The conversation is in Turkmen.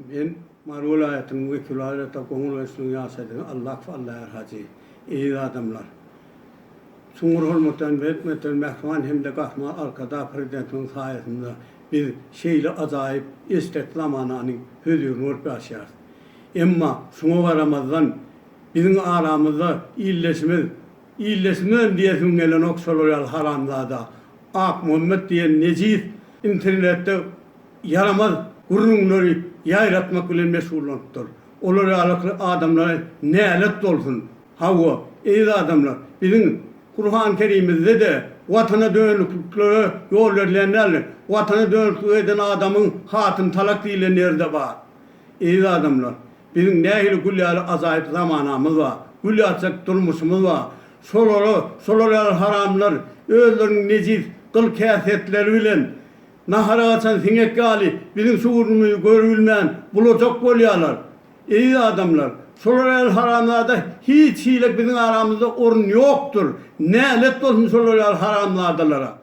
Men Mary welaýatynyň Wekilwalata Goňur etrabynyň ýaşaýjysy Allakow Allaýar hajy. Eziz adamlar! Çuňňur hormatlaýan Beýik Mertebeli Mähriban hem-de Gahryman Arkadag Prezidentimiziň saýasynda biz şeýle ajaýyp, eşretli zamananyň hözirini görüp ýaşaýarys. Emma şuňa garamazdan, biziň aramyzda ildeşimiz, ildeşimizem diýesim gelenok şolar ýaly haramzada, Akmuhammet diýen nejis internetde ýaramaz gürrüňleri ýaýratmak bilen meşgullanypdyr. Olar ýaly adamlara nälet bolsun! Hawa, eziz adamlar, biziň Gurhan Kerimizde-de Watana dönükliklere ýol berilýän däldir. Watana dönüklik eden adamyň hatyny talak diýlen ýeri-de bar. Eziz adamlar, biziň nähili gül ýaly ajaýyp zamanamyz bar, gül ýaljak durmuşymyz bar. Şolara, şolar ýaly haramlar özleriniň nejis gyl-käsetleri bilen nahara gaçan siňek ýaly biziň şu günümizi görübilmän bulajak bolýarlar. Eziz adamlar, şolar ýaly haramzada hiç hili biziň aramyzda orun ýokdur. Nälet bolsun şolar ýaly haramzadalara.